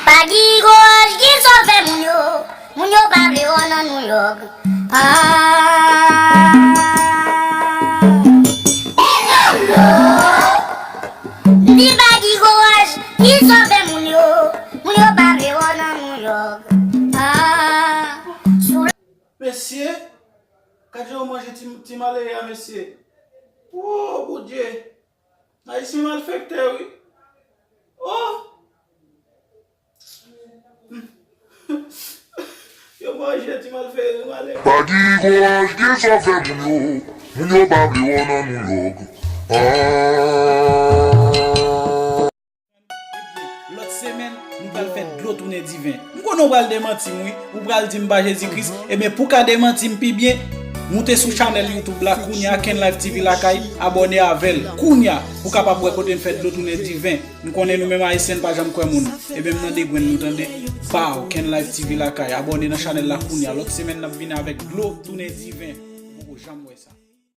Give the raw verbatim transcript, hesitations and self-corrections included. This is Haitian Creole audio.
Pagi Goraj ki sove moun yo, moun yo pa vle w nan New York. Ah. Di Pagi Goraj ki sove moun yo, moun yo pa vle w nan New York. Ah. Sou Mesye, gad jan yo manje ti, ti malere a, mesye. Oh, Bondye. Ayisyen malfektè, wi. Oh! Yo manje ti malfektè, malere. Pagi Goraj gen sa fè moun yo. Moun yo pa vle w nan New York. Ah. Lòt semèn, nou pral fè dlo tounen diven. M konnen w pral demanti m, wi. Ou pral di m pa Jezi Kris. Ebyen, pou w ka demanti m pi byen, moute sou chanèl YouTube la kounye a, Ken Live T V Lakay, abòne avè l kounye a pou w kapab wè kote n fè dlo tounen diven. M konnen nou menm Ayisyen n pa janm kwè moun. Ebyen, m nan degrenn nou, tande. Pow, Ken Live T V Lakay, abòne nan chanèl la kounye a. Lòt semèn, n ap vini avèk dlo tounen diven. Ou poko janm wè sa.